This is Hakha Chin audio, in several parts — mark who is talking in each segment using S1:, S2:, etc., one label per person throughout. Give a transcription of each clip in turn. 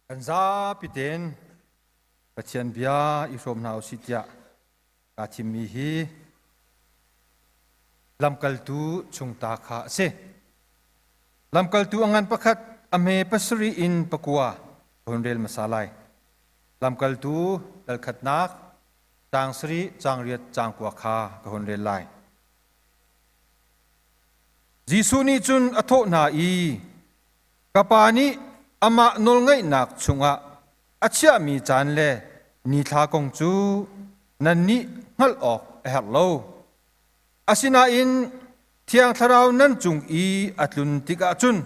S1: Kan zapi tein Pathian bia i hrawm hna usih tiah kaa thimmi hi lamkaltu chungta kha a si. Lamkaltu a ngan pakhat a hme pasarih in pakua ka hun rel hmasa lai. Lamkaltu dal khatnak caang sarih, caang riat, caang kua kha ka hun rel lai. Jesuh nih cun a thawh hna i, Ka Pa nih amah nawlngeihnak chungah a chiahmi caan le nithla kong cu nannih hngalh awk a herh lo. Asinain Thiang Thlarau nan cung i a tlun tikah cun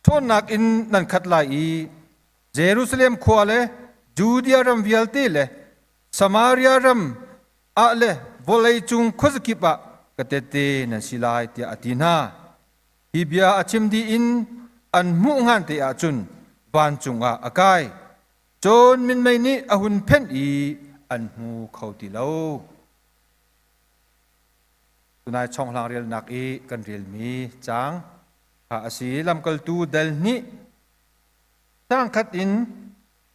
S1: ṭhawnnak in nan khat lai i Jerusalem khua le Judea ram vialte le Samaria ram ah le vawleicung khuazakip ah ka tehte nan si lai tiah a ti hna. Hi bia a chim dih in an hmuh ngan te ahcun vancung ah a kai. Cun minmei nih a hun phenh i an hmu kho ti lo. Tunai chonghlang relnak i kan relmi caang kha a si. Lamkaltu dal hnih caang khat in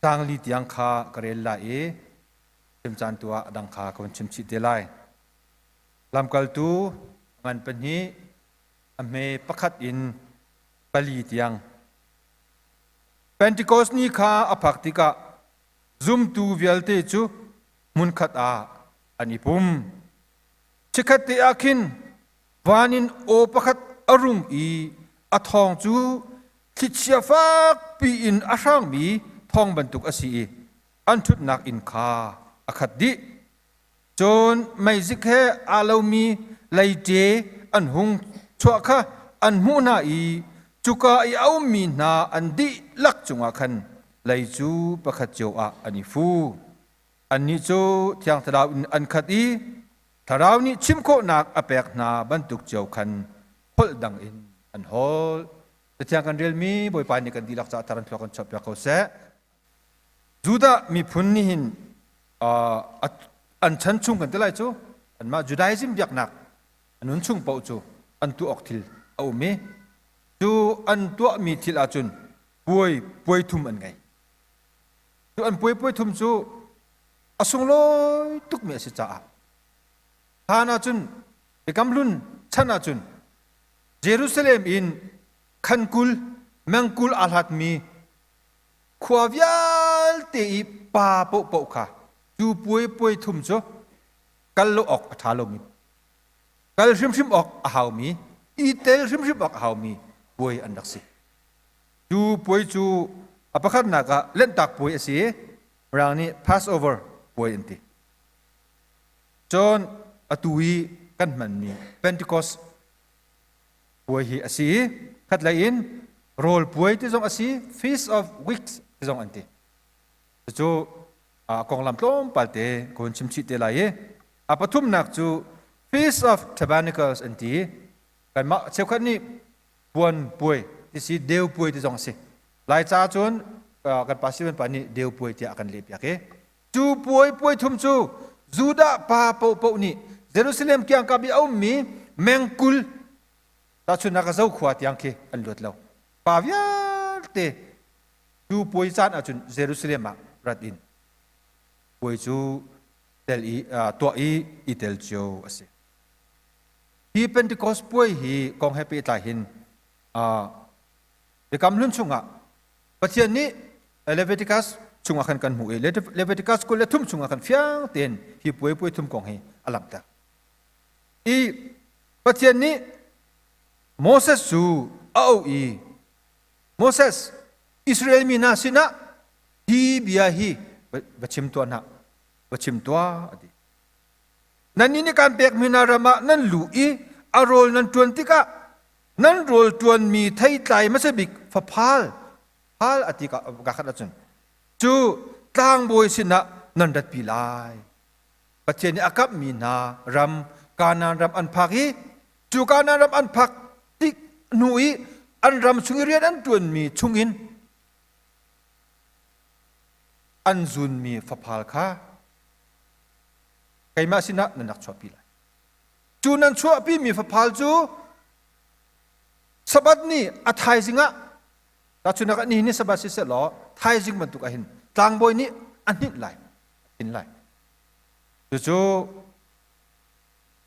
S1: caang li tiang kha ka rel lai i chim caan tu ah a dang kha ka vun chim chih te lai. Lamkaltu ngan pahnih a hme pakhat in pali tiang. Pentecost ni kha a phak tikah zumtu vialte cu hmunkhat ah an i pum. Chikkhat te ah khin van in aw pakhat a rung i a thawng cu thlichia fakpi in a hrangmi thawng bantuk a si i an ṭhutnak inn kha a khat dih. Cun meizik he aa lomi leite an hung chuah kha an hmuh hna i cuka i a ummi hna an dihlak cungah khan lei cu pakhat cio ah an i fu. Annih cu Thiang Thlarau in an khat i Thlarau nih chim khawhnak a pek hna bantuk cio khan holh dang in an holh. Cathiang kan relmi Bawipa nih kan dihlak caah thar an thluak kan chuahpiak ko seh. Judah miphun nih hin an chan chung kan ti lai cu anmah Judaism biaknak a nun chung paoh cu an tuah awk thil a um i cu an tuahmi thil ahcun puai puai thum an ngei. Cu an puai puai thum cu a sunglawi tukmi a si caah hlan ahcun Biakam Hlun chan ahcun Jerusalem in khan kul mengkul aa hlatmi khua vialte i pa paohpaoh kha cu puai puai thum cu kal lo awk a ṭha lomi kal hrimhrim awk a haumi i tel hrimhrim awk a haumi puai an rak si. Cu puai cu a pakhatnak ah Lanhtak puai a si i Mirang nih Passover puai an ti. Cun atu i kan hmanmi Pentecost puai hi a si i khatlei in rawl puai ti zong a si, Feast of Weeks ti zong an ti. Cucu a konglam tlawmpal te ka hun chim chih te lai i a pathumnak cu Feast of Tabernacles an ti. Kanmah cheukhat nih puan puai ti si deu puai ti zong a si. Laica cun kan pa Sivan pa nih deu puai tiah a kan lehpiak i cu puai puai thum cu Judah pa paohpaoh nih Jerusalem kiangkap i a ummi mengkul tahchunhnak ah Zokhua tiang khi an luat lo. Pa vialte cu puai caan ahcun Jerusalem ah rat in puai cu tel i tuah i i tel cio a si. Hi Pentecost puai hi kong he pehtlai hin Biakam Hlun chungah Pathian nih Leviticus chungah khan kan hmuh i Leviticus 23 chungah khan fiang tein hi puai puai thum kong hi a langhter. I Pathian nih Moses cu a auh i Moses Israel mi hna sinah hi bia hi va chim tuah hna va chim tuah a ti. Nannih nih kaan pekmi hna ram ah nan luh i a rawl nan ṭuan tikah nan rawl ṭuanmi theitlai hmasa bik faphal phal a ti ka khat ahcun cu tlangbawi sinah nan ratpi lai. Pathian nih a kamhmi hna ram Kanaan ram an phak i cu Kanaan ram an phak tik hnu i an ram chung i rian an ṭuanmi chungin an zunmi faphal kha keimah sinah nan rak chuahpi lai. Cu nan chuahpimi faphal cu Sabbath ni a thaizing ah Tahchunhnak ah nihin ni Sabbath siseh law thaizing bantuk ah hin tlangbawi nih a hninh lai, a thin lai. Cucu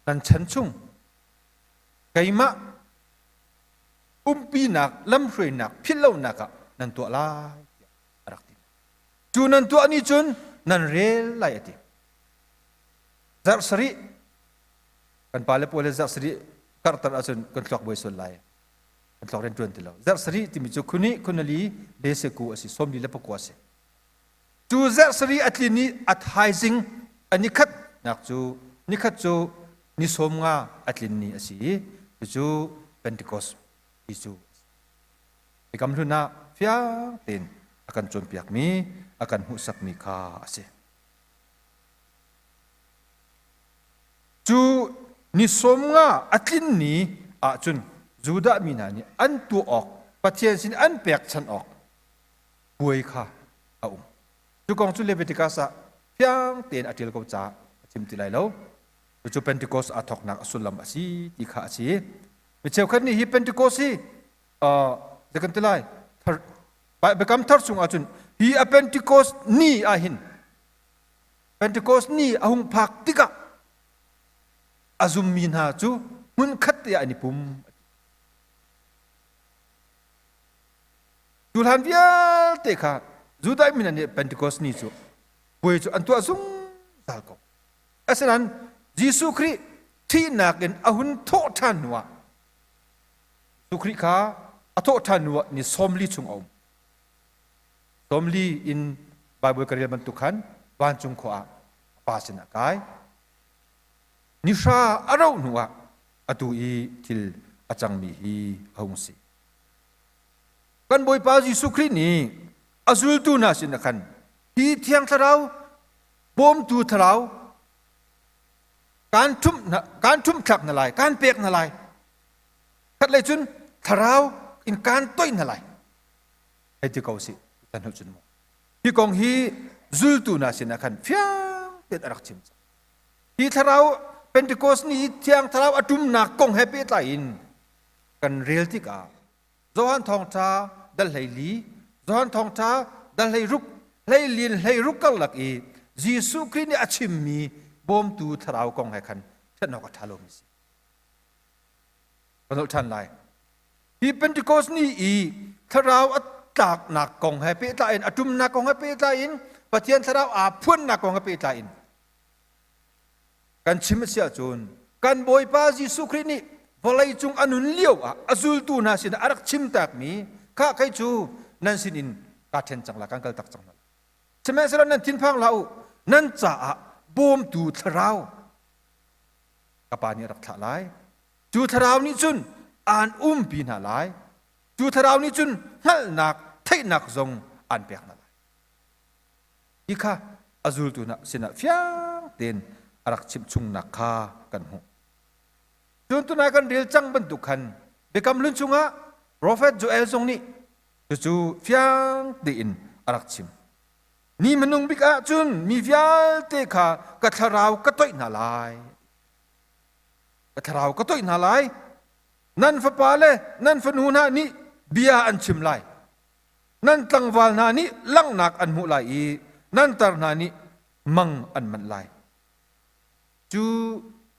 S1: nan chan chung keimah umpinak lamhruainak philhlonak ah nan tuah lai tiah a rak ti. Cu nan tuah ni cun nan rel lai a ti. Zarh sarih kan pale pawl he zarh sarih karhter ahcun kan thluak buai sual lai. Kan thluak rian ṭuan ti lo. Zarh sarih timi cu khuni khunali leseku a si sawmli le pakua a si. Cu zarh sarih a tlin i a thaizing a nikhat nak cu nikhat cu ni sawm nga a tlin ni a si i cucu Pentecost ti cu a si. Biakam hlun ah fiang tein a kan cawnpiakmi a kan hmuhsakmi kha a si. Cu ni sawm nga a tlin ni ahcun Judah mi hna nih an tuah awk Pathian sin an pekchanh awk puai kha a um. Cu kong cu Leviticus ah fiang tein a ṭial ko caah a chim ti lai lo. Cucu Pentecost aa thawknak a sullam a si ti kha a si. Mi cheukhat nih hi Pentecost hi uh, kan ti lai Biakam thar chung ahcun hi a Pentecost ni ah hin Pentecost ni a hung phak tikah a zummi hna cu hmunkhat te ah an i pum. Cu hlan vialte kha Judah mi hna nih Pentecost ni cu puai cu an tuah zungzal ko. Asinain Jesuh Khrih thihnak in a hun thawh ṭhan hnuah Jesuh Khrih kha a thawh ṭhan hnuah ni 40 chung a um. 40 in Baibal ka rel bantuk khan vancung khua ah a pa sinah kai. Ni hra a rauh hnuah atu i thil a cangmi hi a hung si. Kan Bawipa Jesuh Khrih nih a zultu hna sinah khan hi Thiang Thlarau bawmtu thlarau kaan ṭhumh kaan ṭhumhthlak hna lai, kaan pek hna lai. Khatlei cun thlarau in kaan toih hna lai. Hei ti ko sih, tan hnu cun mu. Hi kong hi zultu hna sinah khan fiang tein a rak chim cang. Hi thlarau Pentecost ni i Thiang Thlarau a ṭumnak kong he pehtlai in kan rel tikah Johan thawngṭha dal 14, Johan thawngṭha dal 16, hleilin 16 karlak i Jesuh Khrih nih a chimmi bawmtu thlarau kong he khan ṭhen awk a ṭha lomi si. Kan holh ṭhan lai. Hi Pentecost ni i thlarau a tlaknak kong he pehtlai in a ṭumnak kong he pehtlai in Pathian thlarau aa phuannak kong he pehtlai in Kan chim a si ahcun kan Bawipa Jesuh Khrih nih vawleicung a nun lio ah a zultu hna sinah a rak chimtakmi kha kei cu nan sinin kaa ṭhen cang lai, kan kal tak cang hna lai. Sihmanhsehlaw nan thinphang hlah u, nan caah bawmtu thlarau ka Pa nih a rak thlah lai. Cu thlarau nih cun aan umpi hna lai. Cu thlarau nih cun hngalhnak, theihnak zong aan pek hna lai. Hi kha a zultu hna sinah fiang tein a rak chimh chungnak kha kan hmuh. Cun tunai kan rel cang bantuk khan Biakam Hlun chungah profet Joel zong nih cucu fiang tein a rak chim. Ni hmanung bik ah cun mi vialte kha ka thlarau ka toih hna lai. Ka thlarau ka toih hna lai. Nan fapa le nan fanu hna nih bia an chim lai. Nan tlangval hna nih langhnak an hmuh lai i nan tar hna nih mang an manh lai. Cu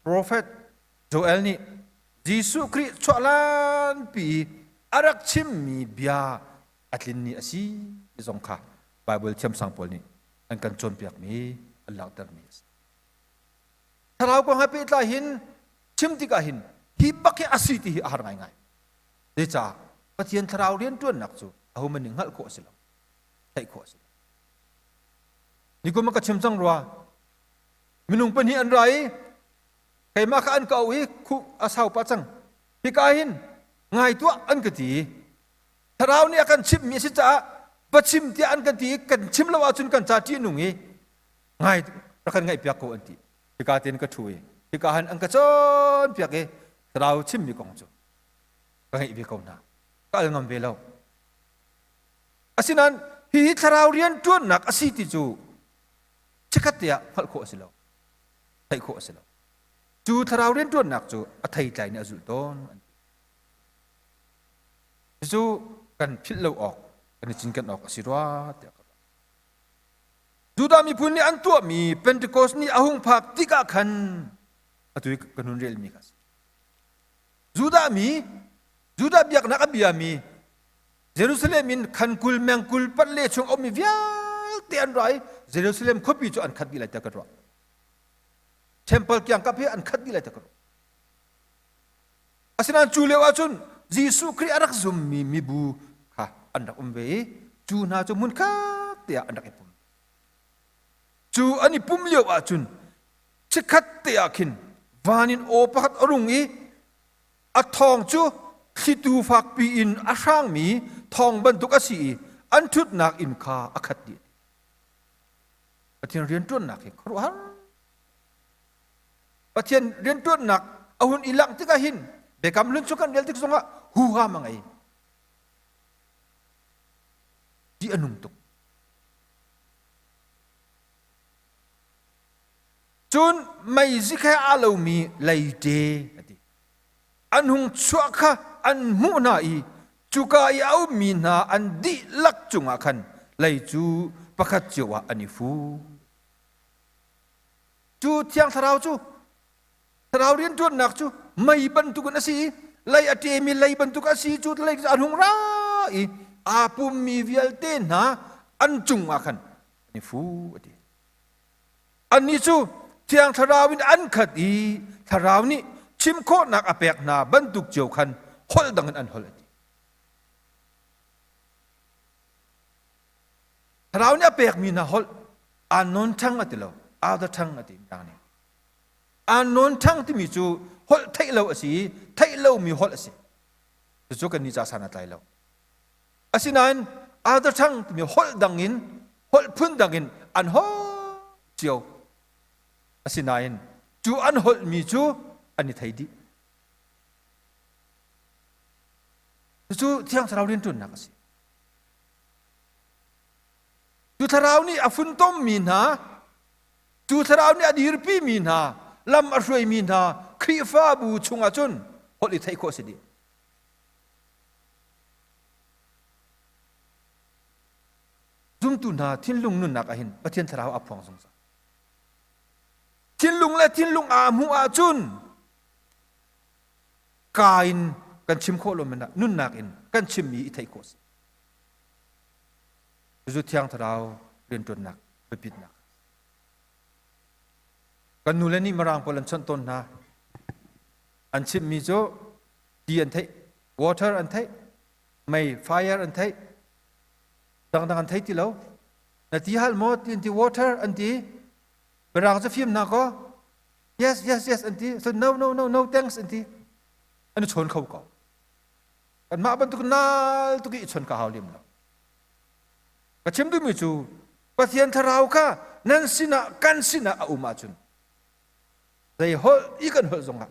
S1: profet Joel nih Jesuh Khrih chuah hlanpi i a rak chimmi bia a tlinni a si ti zong kha Baibal thiamsang pawl nih an kan cawnpiakmi an langhtermi a si. Thlarau kong he pehtlai hin chim tikah hin hi bak hi a si ti hi a har ngaingai. Zeicah Pathian thlarau rianṭuannak cu ahohmanh nih hngalh khawh a si lo, theih khawh a si lo. Nikum ah ka chim cang rua. Minung pahnih an ra i keimah kha an ka auh i khuh a sau pah cang. Hika hin ngai tuah an ka ti. Thlarau nih a kan chimhmi a si caah va chim tiah an kan ti i kan chim lo ahcun kan ca ṭih nung i ngai rak kan ngaihpiak ko an ti. Hika tein ka ṭhu i hika han an ka cawnpiak i thlarau chimmi kong cu ka ngeih ve ko hna ka al ngam ve lo asinain hihi thlarau rian ṭuannak a si ti cu chikkhat te ah hngalh khawh a si lo theih khawh a si lo cu thlarau rian ṭuannak cu a theitlai nih a zulh tawn an ti cu. kan philh lo awk kan i cinken awk a si rua tiah ka ruah. Judah miphun nih an tuahmi Pentecost ni a hung phak tikah khan atu i kan hun relmi kha a si. Judah mi Judah biaknak a biami Jerusalem in khan 20 meng 20 pat le chung a ummi vialte an ra i Jerusalem khuapi cu an khat dih lai tiah kan ruah. Temple kiangkap hi an khat dih lai tiah kan ruah. Asinain cu lio ahcun Jesuh Khrih a rak zummi mibu kha an rak um ve i cu hna cu hmunkhat te ah an rak i pum. Cu an i pum lio ahcun chikkhat te ah khin van in aw pakhat a rung i a thawng cu thlitu fakpi in a hrangmi thawng bantuk a si i an ṭhutnak inn kha a khat dih. Pathian rianṭuannak hi khuaruahhar. Pathian rianṭuannak a hun i langh tikah hin Biakam Hlun chung kan rel tik zongah huham a ngei. Ṭih a nung tuk. Cun meizik he aa lomi leite a ti. An hung chuah kha an hmuh hna i cuka i a ummi hna an dihlak cungah khan lei cu pakhat cio ah an i fu. Cu Thiang Thlarau cu Thlarau rianṭuannak cu mei bantukin a si i lei a ṭemi lei bantuk a si cu lei cu an hung ra i aa pummi vialte hna an cungah khan an i fu a ti. Annih cu Thiang Thlarau in an khat i Thlarau nih chim khawhnak a pek hna bantuk cio khan holh dang in an holh a ti. Thlarau nih a pekmi hna holh unknown tongue a ti lo, other tongue a ti mirang nih. Unknown tongue timi cu holh theih lo a si i theih lomi holh a si. Cucu kannih ca san a tlai lo. Asinain other tongue timi holh dang in holh phun dang in an holh cio. Asinain cu an holhmi cu an i thei dih. Cucu Thiang Thlarau rianṭuannak a si. Cu Thlarau nih a funtommi hna, cu Thlarau nih a dirpimi hna, lam a hruaimi hna Khrihfabu chungah cun holh i theih khawh a si dih. Zumtu hna thinlung nunnak ah hin Pathian Thlarau a phuang zungzal. Thinlung le thinlung aa hmuh ahcun ka in kan chim khawh lo men ah nunnak in kan chimmi i theih khawh si. Cucu Thiang Thlarau rianṭuannak biapitnak. Kan nule nih Mirang pawl an chawnh tawn hna. An chimmi cu ti an theih, water an theih, mei fire an theih, dangdang an thei ti lo. Na ti hal maw ti an ti water an ti. Mirang cu fim hna kaw yes yes yes an ti. So no no no no thanks an ti. An i chawn kho ko. Kanmah bantuk nal tuk i chawn ka hau lem lo. Ka chim duhmi cu Pathian thlarau kha nan sinah kan sinah a um ahcun zei holh i kan holh zongah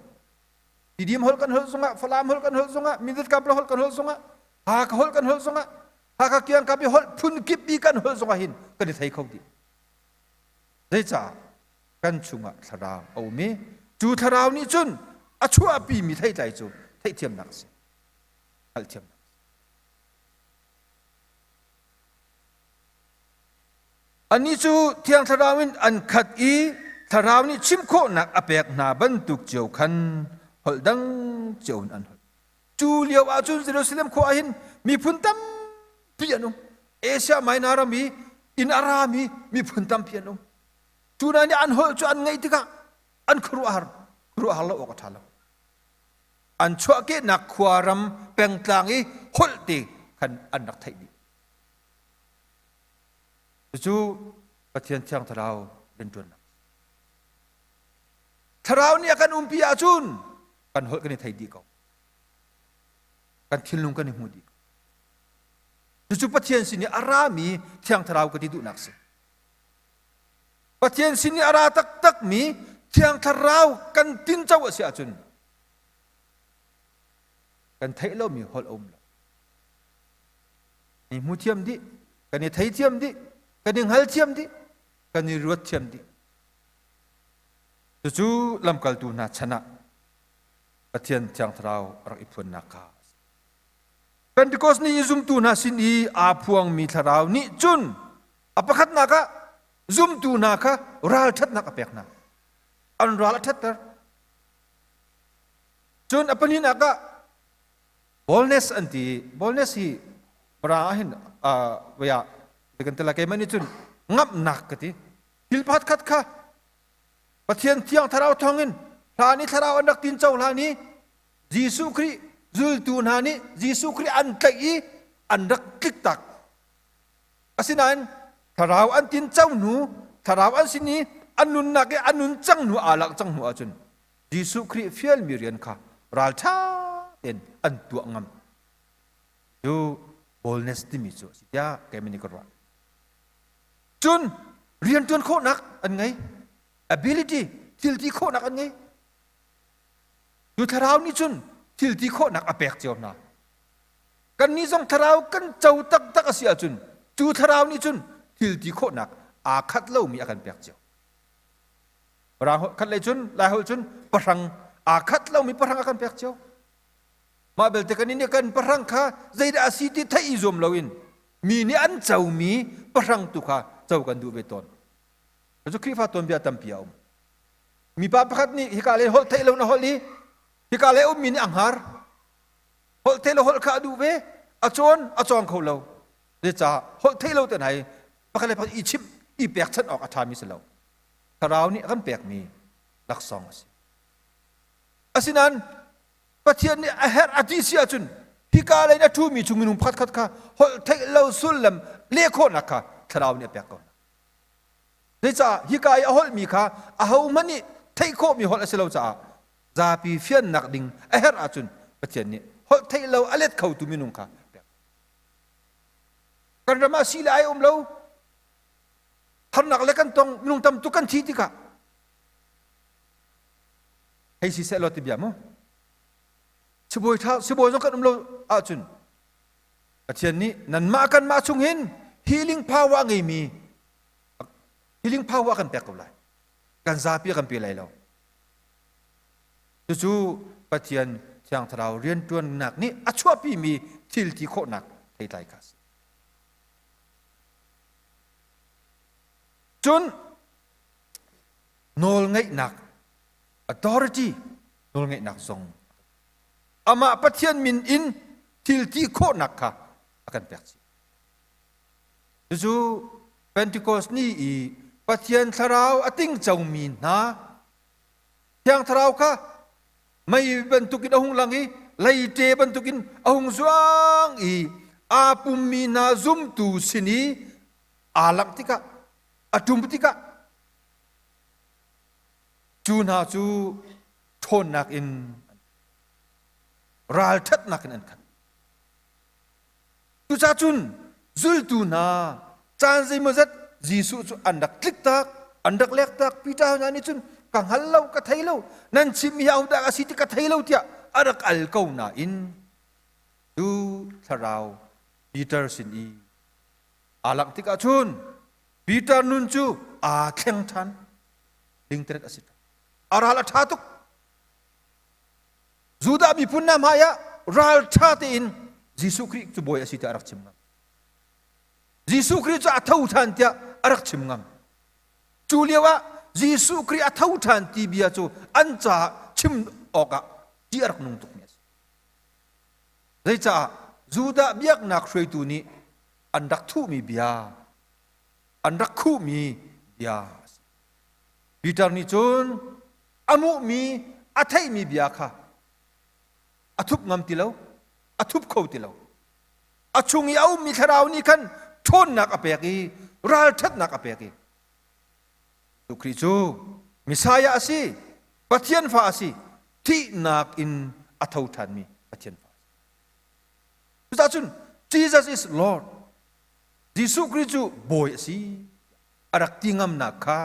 S1: Tidim holh kan holh zongah Falam holh kan holh zongah Mindat Kapla holh kan holh zongah Hakha holh kan holh zongah Hakha kiangkap i holh phun kip i kan holh zongah hin kan i thei kho dih. Zeicah kan chungah thlarau a um i cu thlarau nih cun a chuahpimi theitlai cu theihthiamnak a si. Hngalhthiamnak. Annih cu Thiang Thlarau in an khat i Thlarau nih chim khawhnak a pek hna bantuk cio khan holh dang cio in an holh. Cu lio ah cun Jerusalem khua ah hin miphun tampi an um. Asia Minor ram i inn a rami miphun tampi an um. Cu hna nih an holh cu an ngaih tikah an khuaruahhar, khuaruahhar lo awk a ṭha lo. An chuahkehnak khua ram pengtlang i holh te khan an rak theih dih. Cucu Pathian Thiang Thlarau rianṭuannak. Thlarau nih a kan umpi ahcun kan holh kan i thei dih ko. Kan thinlung kan i hmu dih ko. Cucu Pathian sin i a rami Thiang Thlarau ka ti duhnak si. Pathian sin i a ra taktakmi Thiang Thlarau kan tinco a si ahcun kan theih lomi holh a um lo. Kan i hmu thiam dih, kan i thei thiam dih, kan i hngal thiam dih, kan i ruat thiam dih. Cucu lamkaltu hna chan ah Pathian Thiang Thlarau a rak i phuannak kha a si. Pentecost ni i zumtu hna sin i aa phuangmi thlarau nih cun a pakhatnak ah zumtu hna kha ralṭhatnak a pek hna. An ral a ṭhatter. Cun a pahnihnak ah boldness an ti. Boldness hi para ah hin vaya kan tila keimah nih cun ngamhnak ka ti. Thil pakhat khat kha Pathian thiang thlarau thawngin hlan i thlarau an rak tinco hlan i Jesuh Khrih zultu hna nih Jesuh Khrih an tlaih i an rak tliktak. Asinain thlarau an tinco hnu, thlarau an sin i an nunnak i an nun cang hnu aa langh cang hnu ahcun Jesuh Khrih fialmi rian kha ralṭha tein an tuah ngam. Cu boldness timi cu a si tiah keimah nih ka ruah. Cun rianṭuan khawhnak an ngei. Ability, thil ti khawhnak an ngei. Cu thlarau nih cun thil ti khawhnak a pek cio hna. Kannih zong thlarau kan co taktak a si ahcun cu thlarau nih cun thil ti khawhnak aa khat lomi a kan pek cio. Mirang khat lei cun Laiholh cun pahrang aa khat lomi pahrang a kan pek cio. Mah belte kan nih kan pahrang kha zeidah a si ti theih i zuam loin mi nih an comi pahrang tu kha co kan duh ve tawn. Cu Khrihfa tuanbia tampi a um. Mipa pakhat nih hika lei holh theih lo na holh i hika lei ummi nih a hngar. Holh theih lo holh kha a duh ve, a cawn, a cawng kho lo. Zeicah holh theih lo te hna hi pakhat le pakhat i chimh, i pekchanh awk a ṭhami si lo. Thlarau nih a kan pekmi laksawng a si. Asinain Pathian nih a herh a ti si ahcun hika lei in a ṭhumi chung minung pakhat khat kha holh theih lo sullam leh khawhnak kha Thlarau nih a pek ko hna. Zeicah hika i a holhmi kha ahohmanh nih theih khawhmi holh a si lo caah zapi fiannak ding a herh ahcun Pathian nih holh theih lo a let khotu minung kha pek. Kan ram ah si le ai um lo harnak le kan tong minung tam tuk kan thi tikah hei si seh law ti bia mu sibawi tha sibawi zong kan um lo ahcun Pathian nih nanmah kanmah chung hin healing power a ngeimi healing power kan pek ko lai. Kan zapi kan pe lai lo. Cucu Pathian Thiang Thlarau rianṭuannak nih a chuahpimi thil ti khawhnak theitlai kha a si. Cun nawlngeihnak authority nawlngeihnak zong amah Pathian min in thil ti khawhnak kha a kan pek chih. Cucu Pentecost ni i Pathian Thlarau a tingcomi hna Thiang Thlarau kha mei bantukin a hung lang i leite bantukin a hung zuang i aa pummi hna zumtu sin i aa langh tikah a ṭum tikah cu hna cu ṭhawnnak in ralṭhatnak in an khat. Cucaah cun zultu hna caan zeimawzat Jesuh cu an rak tliktak, an rak lektak. Peter hna nih cun ka hngal lo, ka thei lo, nan chimmi hi ahodah a si ti ka thei lo tiah a rak al ko nain cu thlarau Peter sin i aa langh tikah cun Peter nun cu aa thleng ṭhan. Lingteret a si ṭhan. A ral a ṭha tuk. Judah miphun hna hmaiah ralṭha tein Jesuh Khrih cu bawi a si tiah a rak chim ngam. Jesuh Khrih cu a tho ṭhan tiah a rak chim ngam. Cu lioah Jesuh Khrih a tho ṭhan ti bia cu an caah chim awkah ṭih a rak nung tukmi a si. Zeicah Judah biaknak hruaitu nih an rak thuhmi bia, an rak khuhmi bia a si. Peter nih cun a hmuhmi a theihmi bia kha a thup ngam ti lo a thup kho ti lo a chung i a ummi thlarau nih khan ṭhawnnak a pek i ralṭhatnak a pek i Jesuh Khrih cu Messiah a si Pathian fa a si thihnak in a tho ṭhanmi Pathian fa a si cucaah cun Jesus is Lord Jesuh Khrih cu bawi a si a rak ti ngamnak kha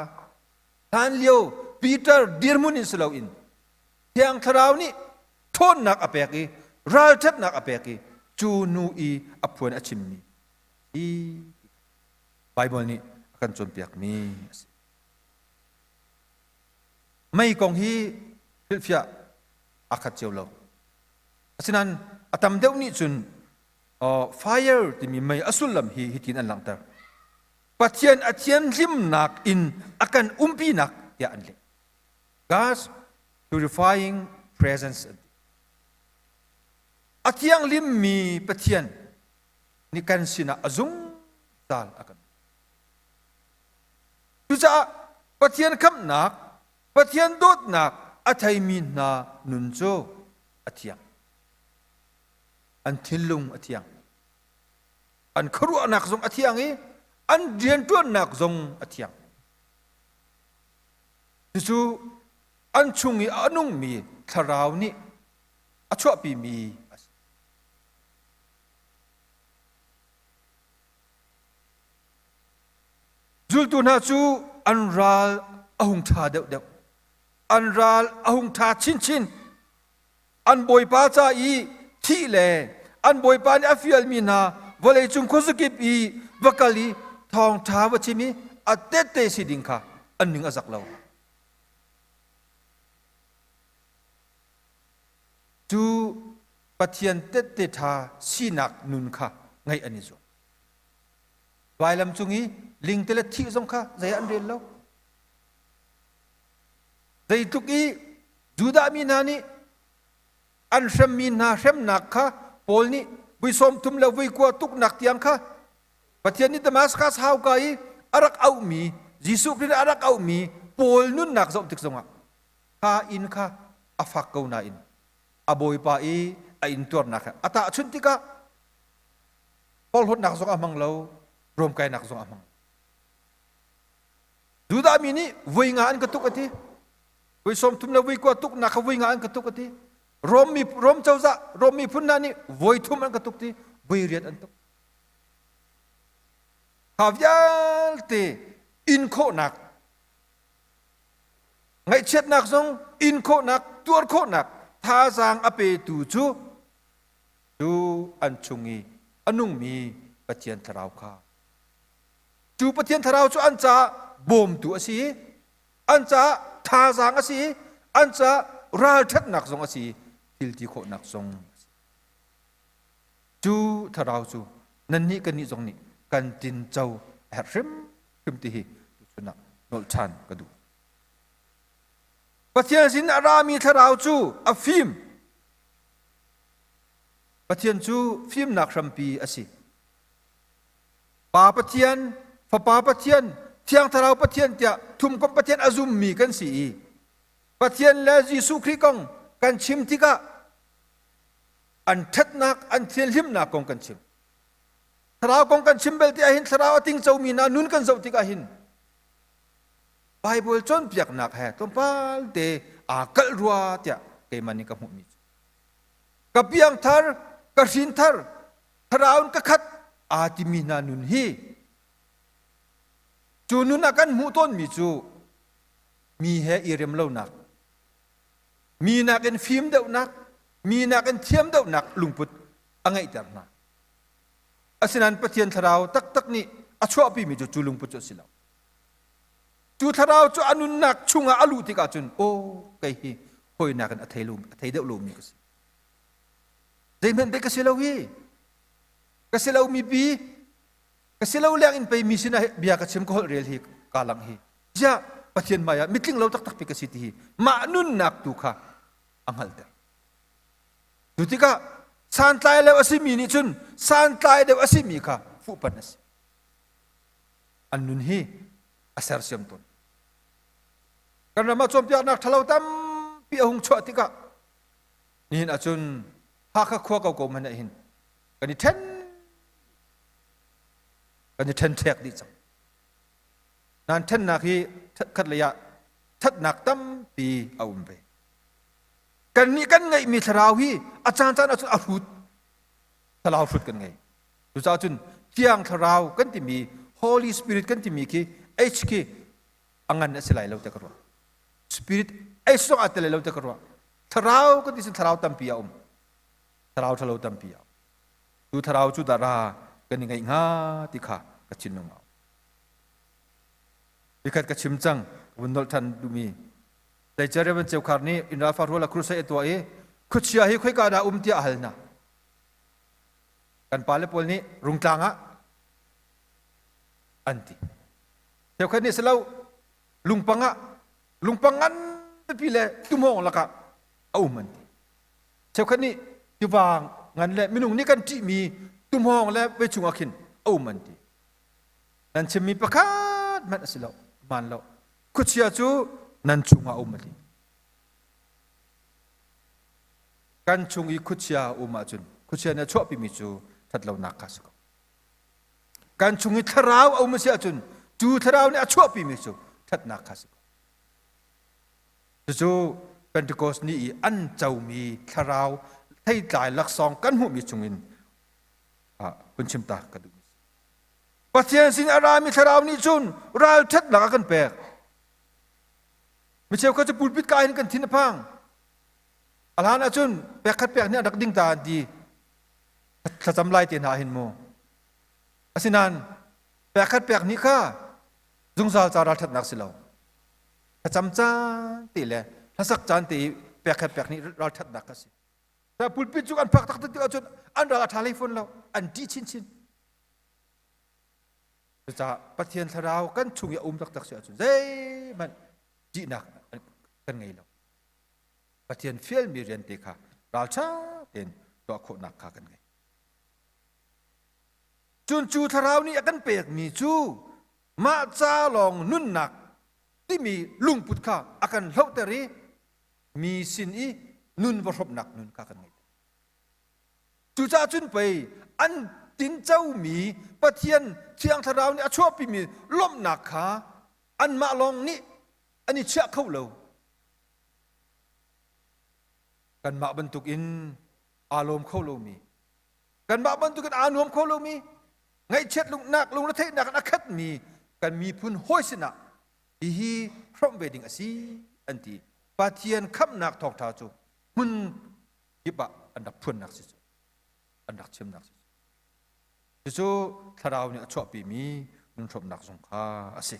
S1: Hlanlio Peter dirhmun in si loin Thiang Thlarau nih ṭhawnnak a pek i ralṭhatnak a pek i cu nu i a phuan a chimmi hi Baibal nih a kan cawnpiakmi a si. Mei kong hi hrilhfiah aa khat cio lo. Asinain a tam deuh nih cun Fire timi mei a sullam hi hitin an langhter. Pathian a thianhlimnak in a kan umpinak tiah an leh. God's purifying presence an ti. A thianghlimmi Pathian nih kan sinah a zungzal a kan Cucaah Pathian khamhnak, Pathian dawtnak a theimi hna nun cu a thiang. An thinlung a thiang. An khuaruahnak zong a thiang i an rianṭuannak zong a thiang. Cucu an chung i a nungmi thlarau nih a chuahpimi a si. Zultu hna cu an ral a hung ṭha deuhdeuh. An ral a hung ṭha chinchin. An bawipa ca i thih le an bawipa nih a fialmi hna vawleicung khuazakip i va kal i thawngṭha va chim i a tette si ding kha an ning a zak lo. Cu Pathian tette ṭha sinak nun kha ngeih an i zuam. Vailam cung i lingte le thih zong kha zei ah an rel lo. Zeitluk i Judah mi hna nih an hremmi hna hremnak kha Paul nih vui sawm thum le vui kua tuknak tiang kha Pathian nih Damascus hauka i a rak auhmi Jesuh Khrih nih a rak auhmi Paul nunnak zoh tik zongah kha inn kha a fak ko nain a bawipa i a intuarnak he a tahchunh tikah porhlawtnak zong a hmang lo ruamkainak zong a hmang Judah mi nih voi nga an ka tuk a ti voi sawm thum le voi kua tuknak kha voi nga an ka tuk a ti Rom mi Rom cozah Rom miphun hna nih voi thum an ka tuk ti voi riat an tuk kha vialte in khawhnak ngaihchiatnak zong in khawhnak tuar khawhnak thazaang a petu cu cu an chung i a nungmi Pathian thlarau kha cu Pathian thlarau cu an caah bawmtu a si i an caah thazaang a si i an caah ralṭhatnak zong a si i thil ti khawhnak zong a si. Cu thlarau cu nannih kannih zong nih kan tinco a herh hrimhrim ti hi tuchun ah nolh ṭhan ka duh. Pathian sin a rami thlarau cu a fim. Pathian cu fimnak hrampi a si. Pa Pathian, Fapa Pathian, Thiang Thlarau Pathian tiah thumkomh Pathian a zummi kan si i Pathian le Jesuh Khrih kong kan chim tikah an ṭhatnak, an thianhlimnak kong kan chim. Thlarau kong kan chim belte ahhin thlarau a tingcomi hna nun kan zoh tikah hin Bible cawnpiaknak he tlawmpal te aa kalh rua tiah keimah nih ka hmuhmi cu. Ka piangthar, ka hrinthar, thlarau in ka khat aa timi hna nun hi cu nun ah kan hmuh tawnmi cu mi he i rem lonak mi nakin fim deuhnak mi nakin thiam deuhnak lungput a ngeihter hna asinain Pathian thlarau taktak nih a chuahpimi cu cu lungput cu a si lo cu thlarau cu a nunnak chungah a luh tikah cun aw kei hi hawi nakin a thei lo a thei deuh lomi ka si Zeihmanh pei ka si lo hi. Ka si lo mi pi, ka si lo leng in pei mi sinah bia ka chim ka holh rel hi ka lang hi. Ziah Pathian hmai ah mitling lo taktak pi ka si ti hi mah nunnak tu kha a hngalhter. Cu tikah santlai lo a simi nih cun santlai deuh a simi kha fuhpanh a si. An nun hi a sersiam tawn. Kan ram ah cawnpiaknak ṭhalo tampi a hung chuah tikah Nihin ahcun Hakha khua ko ko hmanh ah hin kan i ṭhen kan i ṭhenṭhek dih cang. Nan ṭhennak hi khat lei ah ṭhatnak tampi a um ve. Kannih kan ngeihmi thlarau hi a caancaan ahcun a hrut. Thlarau hrut kan ngei. Cucaah cun Thiang Thlarau kan timi Holy Spirit kan timi khi H khi a ngan a si lai lo tiah ka ruah. Spirit H zong aa tel lai lo tiah ka ruah. Thlarau kan ti sin thlarau tampi a um. Thlarau ṭhalo tampi a um. Tu thlarau cu dah ra kan i ngeih hnga ti kha ka thinlung a um. Nikhat ka chim cang, ka vun nolh ṭhan duhmi. Tleicia Reverend Ceukhar nih inn ralfa rual a crusade a tuah i khuachia hi khoika dah um tiah a hal hna. Kan pale pawl nih Rungtlang ah an ti. Cheukhat nih si lo lungpang ah lungpang ngan pipi le tumhawng lakah a um an ti. Cheukhat nih tiva ngan le minung nih kan ṭihmi tumhawng le vei chungah khin a um an ti. Nan chimmi pakhat hmanh a si lo, hmaan lo. Khuachia cu nan chungah a um a ti. Kan chung i khuachia a um ahcun khuachia nih a chuahpimi cu ṭhatlonak kha a si ko. Kan chung i thlarau a um a si ahcun cu thlarau nih a chuahpimi cu ṭhatnak kha a si ko. Cucu Pentecost ni i an comi thlarau theitlai laksawng kan hmuhmi chungin hun chim ta ka duhmi si. Pathian sin a rami thlarau nih cun ralṭhatnak a kan pek. Mi cheukhat cu pulpit ka hin kan thin a phang. A hlan ahcun pekkhat pek nih an rak ding ta an ti. Thlacam lai te hna hin mu. Asinain pekkhat pek nih kha zungzal ca ralṭhatnak si lo. Thlacam caan te le hlasak caan te i pekkhat pek nih ralṭhatnak kha si. Pulpit cu an phak taktak tik ahcun an ral a ṭha hlei fawn lo. An ṭih chinchin. Cucaah Pathian thlarau kan chung i a um taktak si ahcun zeihmanh ṭihnak kan ngei lo. Pathian fialmi rian te kha ralṭha tein tuah khawhnak kha kan ngei. Cun cu thlarau nih a kan pekmi cu mah ca lawng nunnak timi lungput kha a kan hlohter i mi sin i nun va hrawmhnak nun kha kan ngei. Cucaah cun pei an tincomi Pathian Thiang Thlarau nih a chuahpimi lawmhnak kha anmah lawng nih an i chiah kho lo. Kanmah bantukin aa lawm kho lomi, kanmah bantukin aa nuam kho lomi, ngaihchiat lungnak lungretheihnak in a khatmi kan miphun hawi sinah hihi hrawmh ve ding a si an ti. Pathian khamhnak thawngṭha cu hmun kip ah an rak phuannak si cu an rak chimnak si cu cucu thlarau nih a chuahpimi nunhrawmnak zong kha a si.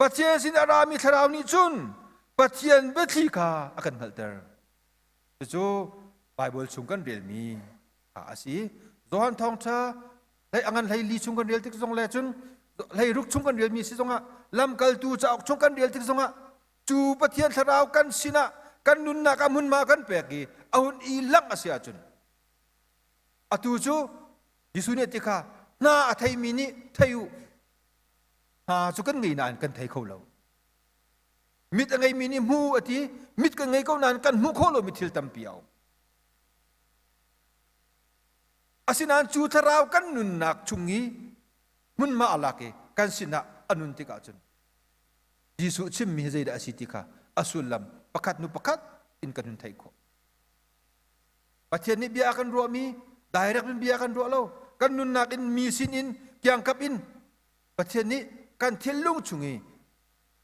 S1: Pathian sin a rami thlarau nih cun Pathian biathli kha a kan hngalhter. Cucu Baibal chung kan relmi kha a si. Johan thawngṭha hlei a ngan hlei li chung kan rel tik zong le cun hlei ruk chung kan relmi si zongah lamkaltu cauk chung kan rel tik zongah Cu Pathian thlarau kan sinah kan nunnak ah hmunhma kan pek i a hun i langh a si ahcun atu cu Jesuh nih a ti kha hna a theimi nih thei u hna cu kan ngei nain kan thei kho lo mit a ngeimi nih hmu a ti mit kan ngei ko nain kan hmuh khawh lomi thil tampi a um asinain cu thlarau kan nunnak chung i hmunhma a lak i kan sinah a nun tikah cun Jesuh chimmi hi zeidah a si ti kha a sullam pakhat hnu pakhat in kan hun theih khawh. Pathian nih bia a kan ruahmi direct in bia a kan ruah lo. Kan nunnak in mi sin in kiangkap in Pathian nih kan thinlung chung i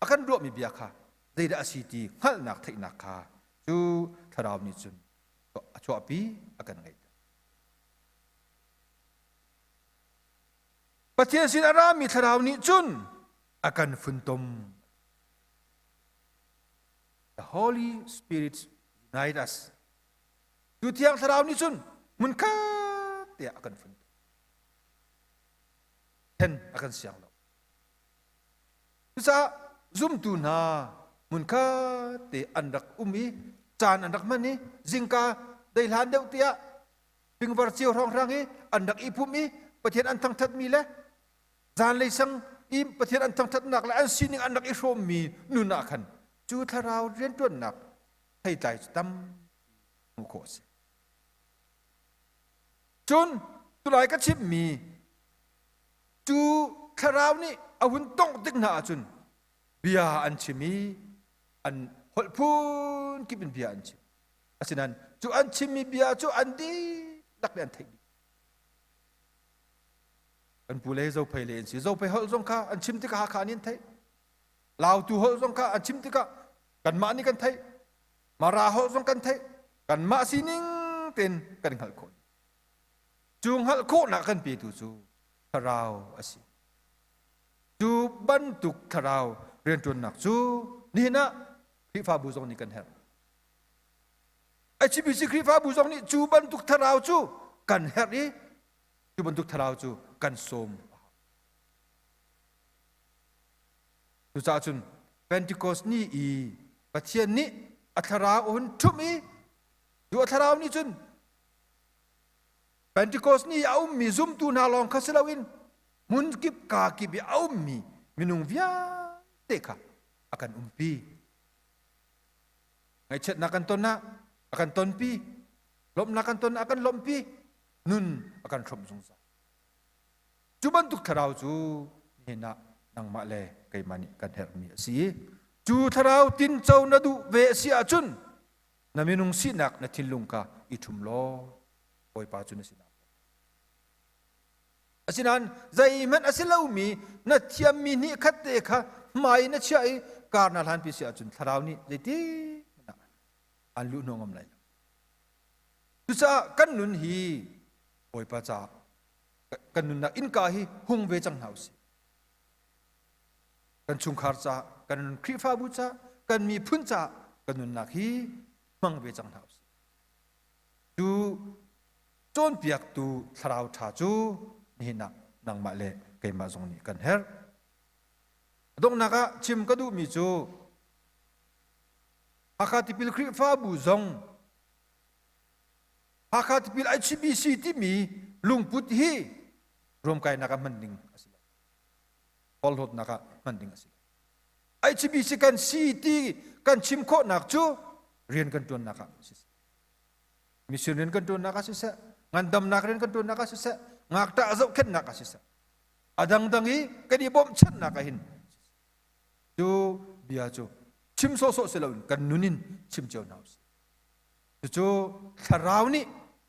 S1: a kan ruahmi bia kha zeidah a si ti hngalhnak theihnak kha cu thlarau nih cun a chuahpi a kan ngeihter. Pathian sin a rami thlarau nih cun a kan funtom. The Holy Spirit unite us. Tu Thiang Thlarau nih cun hmunkhat te ah a kan funtom. Then a kan siang lo. Cucaah zumtu hna hmunkhat te an rak um i caan an rak hman i zingka dei hlan deuh tiah fingvar cio hrawnghrang i an rak i pum i Pathian an thangthatmi le Zanlei sang i Pathian an thangṭhatnak le an sining an rak i hrawmmi nun ah khan cu thlarau rianṭuannak theitlai cu tam hmuh khawh a si. Cun tulai ka chimmi cu thlarau nih a hun tongh tik hna ahcun bia an chim i an holh phun kip in bia an chim. Asinain cu an chimmi bia cu an dihlak nih an theih dih. Kan pu le Zophei le an si. Zophei holh zong kha an chim tikah Hakha nih an theih. Lautu holh zong kha an chim tikah kanmah nih kan theih. Mara holh zong kan theih. Kanmah sining tein kan hngalh khawh. Cu hngalh khawhnak kan petu cu thlarau a si. Cu bantuk thlarau rianṭuannak cu nihin ah Khrihfabu zong nih kan herh. HBC Khrihfabu zong nih cu bantuk thlarau cu kan herh i. Cu bantuk thlarau cu kan sawm a hau. Cucaah cun Pentecost ni i Pathian nih a thlarau a hun ṭhumh i cu a thlarau nih cun Pentecost ni i a ummi zumtu hna lawng kha si loin hmun kip kaa kip i a ummi minung vialte kha a kan umpi. Ngaihchiatnak kan ton ah a kan tonpi, lawmhnak kan ton ah a kan lawmhpi, nun a kan hrawmh zungzal. Cu bantuk thlarau cu nihin ah nangmah le keimah nih kan herhmi a si i cu thlarau tinco na duh ve a si ahcun na minung sinak na thinlung kha i ṭhum law Bawipa cu na sinah Asinain zeihmanh a si lomi na thiammi hnih khat te kha hmai na chiah i kar na hlanpi si ahcun thlarau nih zeiti hmanh ah an luh hnawh ngam lai lo. Cucaah kan nun hi Bawipa caah kan nunnak innka hi hung ve cang hna usih. Kan chungkhar caah, kan Khrihfabu caah, kan miphun caah kan nunnak hi hmang ve cang hna usih. Cu cawnpiaktu thlarau ṭha cu nihin ah nangmah le keimah zong nih kan herh. A donghnak ah chim ka duhmi cu Hakha Tipil Khrihfabu zong Hakha Tipil ICBC timi lungput hi ruamkainak ah hman ding a si lo. Porhlawtnak ah hman ding a si lo. ICBC kan si ti kan chim khawhnak cu rian kan ṭuannak ah siseh, mission rian kan ṭuannak ah siseh, ngandamnak rian kan ṭuannak ah siseh, ngakṭah zohkhenhnak ah siseh, a dangdang i kan i bawmhchanhnak ah hin cu bia cu chim sawhsawh si loin kan nun in chim cio hna usih. Cucu thlarau nih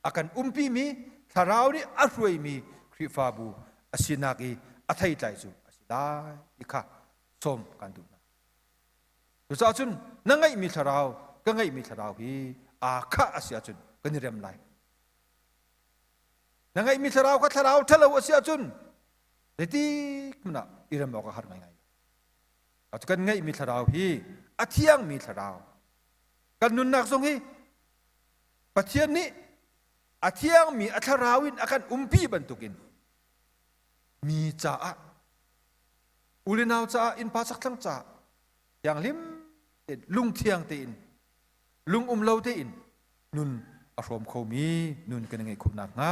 S1: a kan umpimi, thlarau nih a hruaimi Khrihfabu a sinak i a theitlai cu a si lai ti kha sawm kan duh hna. Cucaah cun na ngeihmi thlarau, ka ngeihmi thlarau hi aa khah a si ahcun kan i rem lai. Na ngeihmi thlarau kha thlarau ṭhalo a si ahcun zeitik hmanh ah i rem awk a har ngaingai. Kan ngeihmi thlarau hi a thiangmi thlarau, Kan nunnak zong hi Pathian nih a thiangmi a thlarau in a kan umpi bantukin mi caah u le nau caah innpa chakthlang caah thianghlim tein lungthiang tein lung um lo tein nun a hrawm khomi nun kan ngeih khawh nakhnga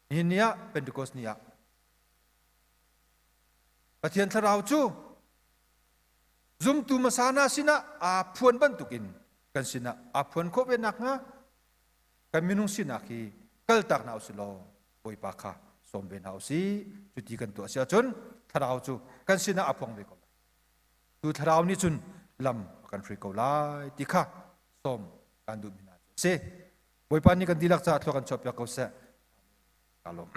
S1: nihin ni ah Pentecost ni ah Pathian thlarau cu Zumtu hmasa hna sinah aa phuan bantukin kan sinah aa phuan khawh ve nakhnga kan minung sinak hi kaltak hna usih law Bawipa kha sawm ve hna usih. Cuti kan tuah si ahcun thlarau cu kan sinah aa phuang ve ko lai. Cu thlarau nih cun lam a kan hruai ko lai ti kha sawm kan duhmi hna cu a si. Bawipa nih kan dihlak caah thlua kan chuahpiak ko seh. Amen. Ka lawm.